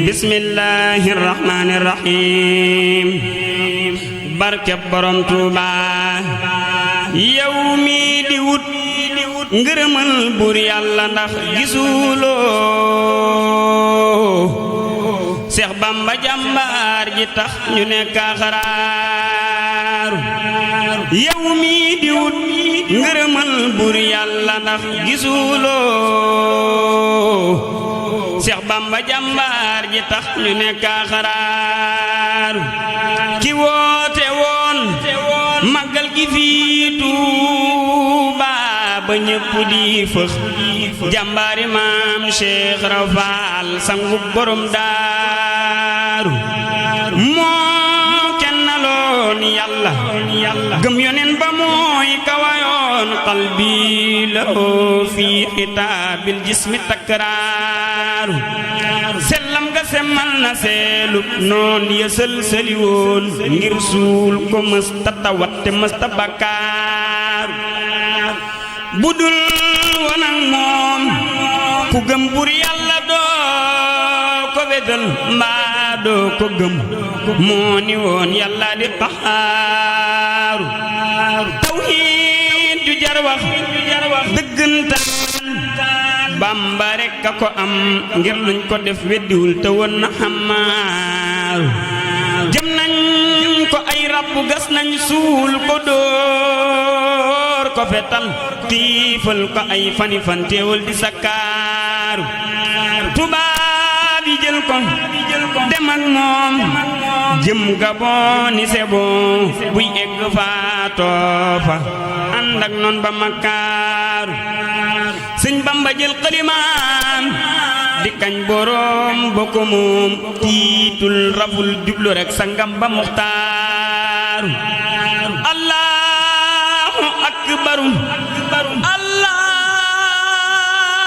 bismillahir rahmanir rahim barkeb borom Tuuba yow mi di wut ngërëmal buur yàlla ndax gisuloo Seex Bamba jàmbaar ji tax ñu nekk xaraaru yow mi di wut ngërëmal buur yàlla ndax gisuloo Seex Bamba jàmbaar ji tax ñu nekk xaraaru ki woote woon màggal gi fii Tuuba ba ñépp di fëx jàmbaari maam Cheikh Rafal sangu borom daaru moo kennaloon yàlla gëm yonen ba mooy kawayoon qalbi lahu fi xitaabil jismi takraaru sellam nga semmal na seelu noon yësal sëli woon ngir suul ko mësta tawat te mësta bakkaaru budul woon ak moom ku gëm bur yàlla doo ko wedal mbaa doo ko gëm moo ni woon yàlla di qaxaaru tawhiid ju jar wax dëggantaan Bamba rekk a ko am ngir luñ ko def weddiwul te woon na xamaaru jëm nañ ko ay rabbu gas nañ suul ko dóor ko fetal tiifal ko ay fani fan teewul di sakkaaru tubaab yi jël ko dem ak moom jëm Gabon ni c'est bon buy egg faatoo fa ànd ak noon ba makkaaru sëñ Bamba jël xalimaam di kañ boroom ba ko moom tiitul raful jublu rek sangam ba muxtaaru allahu akbaru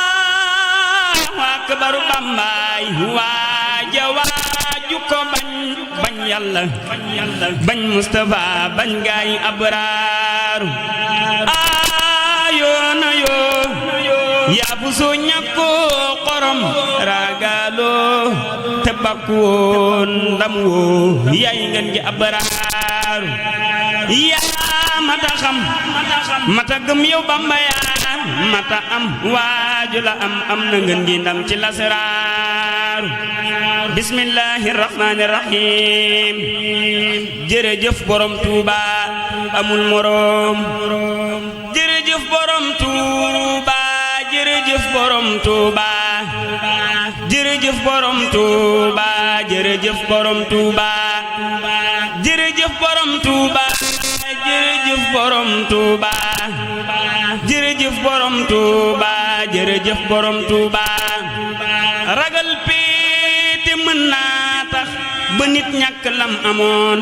allahu akbaru Bambaay waaja waaju ko bañ yàlla bañ Mustafa bañ gaay abraaru ayoona yoo yaa bu soo ñàkkoo xorom ragaloo te bakkuwoon ndam woo yaay ngeen gi abraaru yaa mata xam mata gëm yow Bamba yaa mata am waaju la am na ngeen gi ndam ci lasraaru bismillahir rahmanir rahim jërëjëf borom Tuuba amul moroom jërëjëf borom Tuuba jërëjëf borom Tuuba jërëjëf borom Tuuba jërëjëf borom Tuuba jërëjëf borom Tuuba jërëjëf borom Tuuba jërëjëf borom Tuuba jërëjëf borom Tuuba ragal péete mën naa tax ba nit ñàkk lam amoon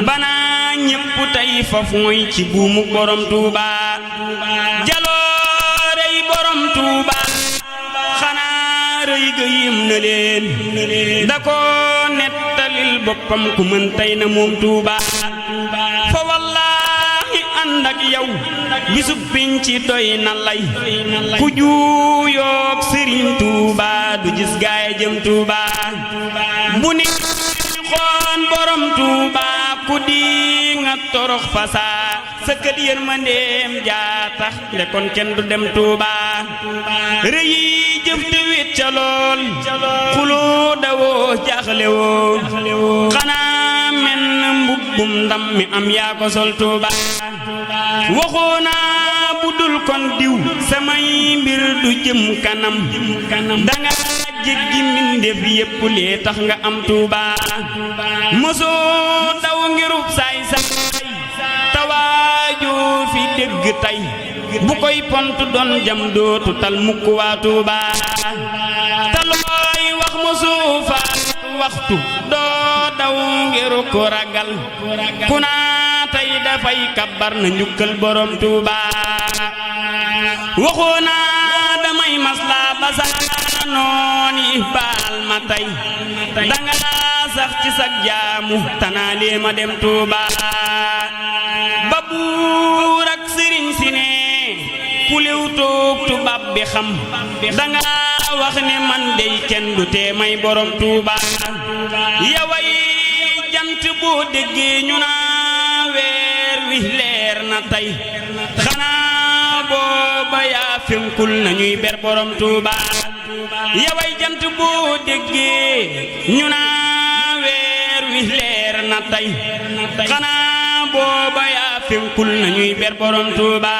banaa ñépp tey faf mooy ci buumu borom Tuuba jaloorey borom Tuuba xanaa rëy ga yim na leen da ko nettalil boppam ku mën tey na moom Tuuba fa wallaahi ànd ak yow bisub pinci doy na lay ku juuyoog Sëriñ Tuuba du gis gaay jëm Tuuba bu ni xoon borom Tuuba ku di nga torox fasaa sa kët yërmandeem jaa tax nde kon kenn du dem Tuuba rëy jëf te wét ca lool xuloo dawoo jaaxle woo xanaa men mbubbum ndam mi am yaa ko sol Tuuba waxoona bu dul kon diw samay mbir du jëm kanam danga jéggi mbindeef yépp lee tax nga am Tuuba mosoo daw ngirub saay tawaaju fi dégg tey bu koy pont doon jam dootu tal mukk waa Tuuba talooy wax mosoo fa waxtu doo daw ngiru ko ragal ku naa tey dafay kabbar na njukkal borom Tuuba waxoona damay masla basa noon yi baal ma tey danga sax ci sag jaamu tanaa lee ma dem Tuuba ba buur ak sëriñ si ne ku lew toog tubaab bi xam danga wax ne man dey kenn du tee may borom Tuuba yaway jant boo déggee ñu naa weer wi leer na tey xanaa booba yaa fenkul nañuy ber borom Tuuba yaway jant boo déggee ñu naa weer wi leer na tey xanaa booba yaa fenkul nañuy ber borom Tuuba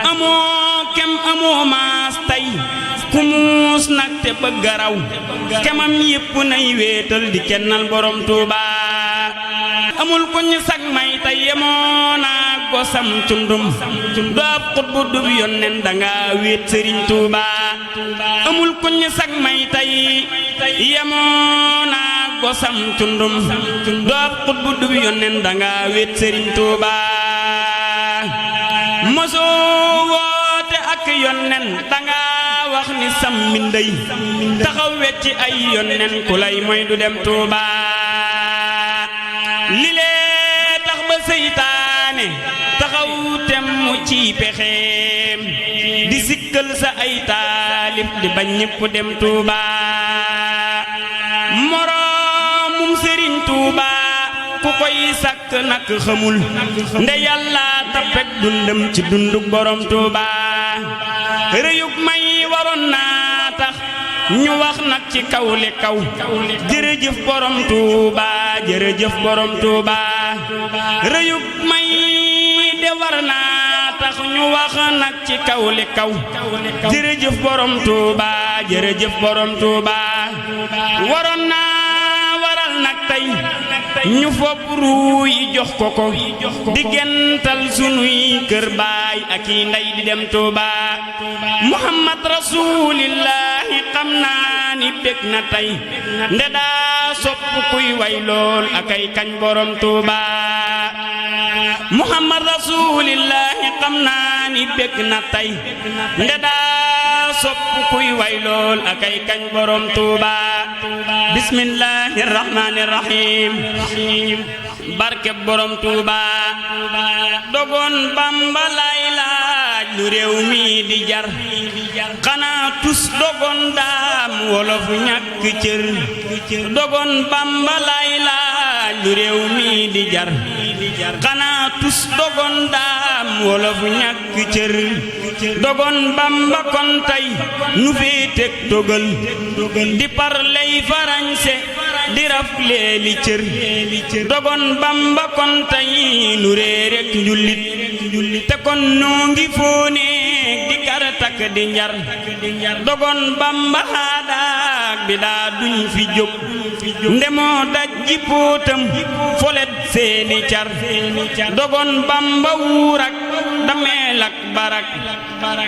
amoo kem amoo maas tey ku muus nag te bëgg a raw kemam yépp nay wéetal di kennal borom Tuuba amul ku ñu sag may tey yemoo naa gosam cundum doob xutbu dub yonnen danga wéet Sëriñ Tuuba amul ku ñu sag may tey yemoo naa gosam cundum doob xutbu dub yonnen danga wéet Sëriñ Tuuba mosoo woote ak yonnen danga wax ni sam mbindey taxaw wecci ay yonnen ku lay moy du dem Tuuba li lee tax ba seytaane taxaw tem mu ci pexeem di sikkal sa ay taalib di bañ ñépp dem Tuuba moroomum Sëriñ Tuuba ku koy sàkk nak xamul nde yàlla tappek dundam ci dunduk borom Tuuba rëyug may waroon naa tax ñu wax nag ci kaw li kaw jërëjëf borom Tuuba jërëjëf borom Tuuba rëyug may de war naa tax ñu wax nag ci kaw li kaw jërëjëf borom Tuuba jërëjëf borom Tuuba waroon naa waral nag tey ñu fopp ruu yi jox ko ko di gental sunuy kër baay ak i ndey di dem Tuuba Muhammad rasulillahi xam naa ni bég na tey nde daa sopp kuy way lool ak ay kañ borom Tuuba Muhammad rasulillahi xam naa ni bég na tey nde daa sopp kuy way lool ak ay kañ borom Tuuba bismillahir rahmanir rahim barke borom Tuuba dogon Bamba lay laaj lu réew mi di jar xanaa tus dogon daam wolof ñàkk cër dogon Bamba lay laaj lu réew mi di jar xanaa tus dogon daam wolof ñàkk cër dogon Bamba kon tey nu féetek dogal di parley farañse di raf leeli cër dogon Bamba kon tey nu réerek njullit te kon noo ngi fooneek di karatak di njar dogon Bamba haadaak bi daa duñ fi jóg ndemoo daj ji póotam folet seeni car dogon Bamba wuurak dameel ak barak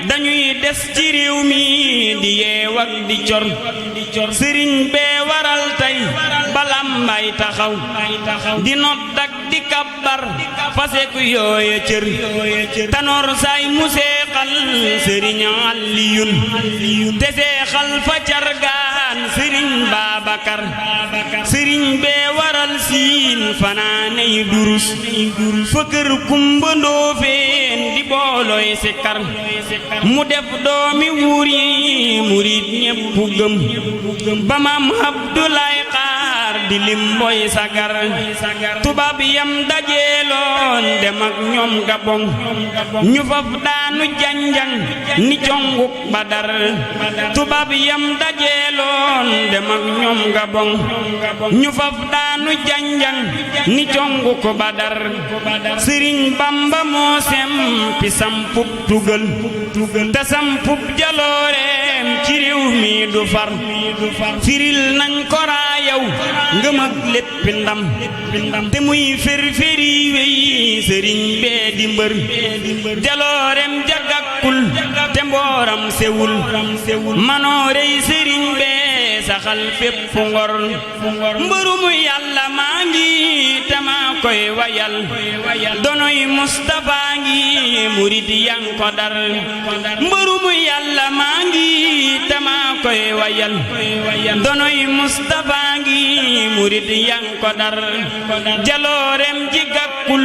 dañuy des ci réew mi di yeew ak di cor sëriñ bee waral tey balam mbay taxaw di nodd ak di kabbar fasek yooya cër tanoor say mu seexal sëriñ Aliyun te seexal fa cargaan sëriñ Babakar sëriñ bee waral siin fanaaney durus fa kër Kumba Ndoofeen di booloy sikar mu def doomi wuur yi murit ñépp gëm ba maam Abdoulaye xaar di lim boy sagar tubaab yam dajeeloon dem ak ñoom Gabon ñu faf daanu janjang ni conguk Badar tubaab yam dajeeloon dem ak ñoom Gabon ñu faf daanu janjang ni conguk Badar Sëriñ Bamba moo sempi sampub tugal te sampub jalooreem ci réew mi du far firil nañ ko raayaw ngëm ak léppi ndam te muy fër-fëri wey sëriñ bee di mbër jaloorem jagakkul te mbooram sewul manoorey sëriñ bee saxal fépp ngor mbërumu yàlla maa ngi te maa koy wayal donoy Mustafa ngi murid yang ko dar mbërumu yàlla maa ngi te maa koy wayal donoy Mustafa ngi murid yang ko dar jaloorem ji gakkul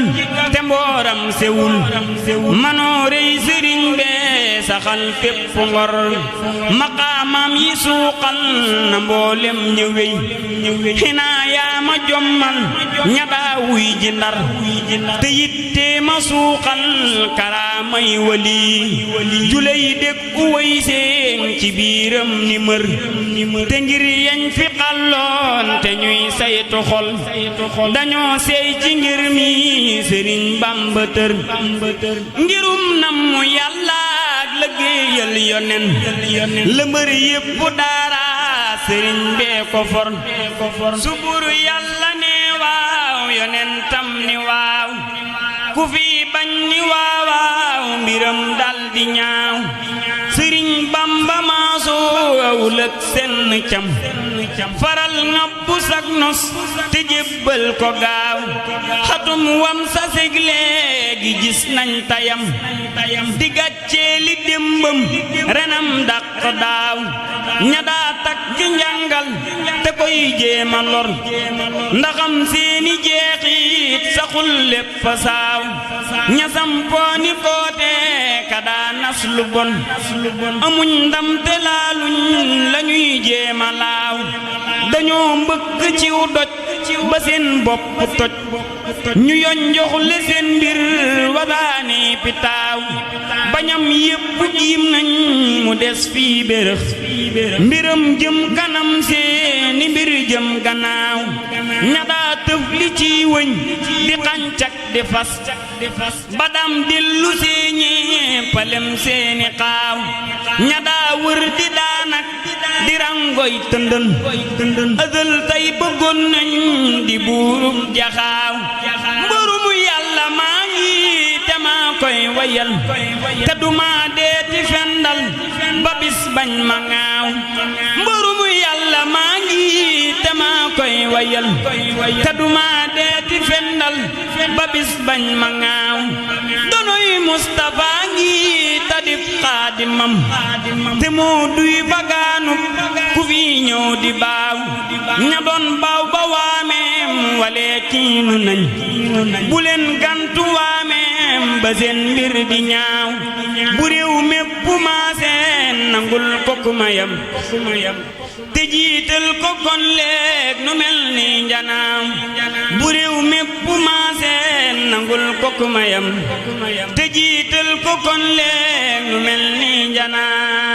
te mbooram sewul manoorey sëriñ bee saxal fépp ngor maamam yi suuqal na mboolem ñëwey xinaa yaa ma jommal ña daa wuy ji Ndar te yittee ma suuqal karaamay wali juley dég uway seen ci biiram ni mër te ngir yañ fi xalloon te ñuy saytu xol dañoo seey ci ngir mi Sëriñ Bamba tër ngirum nam mu Yàlla ak liggéeyal yonen la mbër yépp daara sëriñ bee ko for su buru Yàlla ne waaw yonen tam ni waaw ku fi bañ ni waawaaw mbiram dal di ñaaw Sëriñ Bamba maasoo awlëg senn cam faral ngabbu sak nos te jébbal ko gaaw xatum wam sa seg léegi gis nañ tayam di gàccee li démbam renam dàq daaw ña daa takk njàngal te koy jéema lor ndaxam seeni jeexit saxul lépp saaw ña sampooni koote ka daa nas lu bon amuñ ndam te laaluñ lañuy jéema laaw dañoo mbëkk ciw doj ba seen bopp toj ñu yoñ joxle seen mbir wasaani pitaaw bañam yépp jiim nañ mu des fii bérëx mbiram jëm kanam seeni mbir jëm gannaaw ña daa tëf li ci wëñ di xancak di fas badam dillu seeñee palem seeni xaaw ña daa wër di daanak di rangoy tëndën ësël tay bëggoon nañ di buurub jaxaaw mbërum Yàlla maa ngi te maa koy wayal te duma deeti fendal ba bis bañ ma ŋaaw mbërum Yàlla maa ngi te maa koy wayal te duma deeti fendal ba bis bañ ma ŋaaw donoy Mustafa ngi tadib xaadimam te moo duy bagaanu ku fi ñëw di baaw ña doon baaw ba waameem walee kiinu nañ bu leen gantu waameem ba seen mbir di ñaaw bu réew mépp maaseen nangul ko ku mayam te jiital ko kon leeg nu mel ni njanaaw bu réew mépp maaseen nangul ko ku mayam te jiital ko kon leeg nu mel ni njanaaw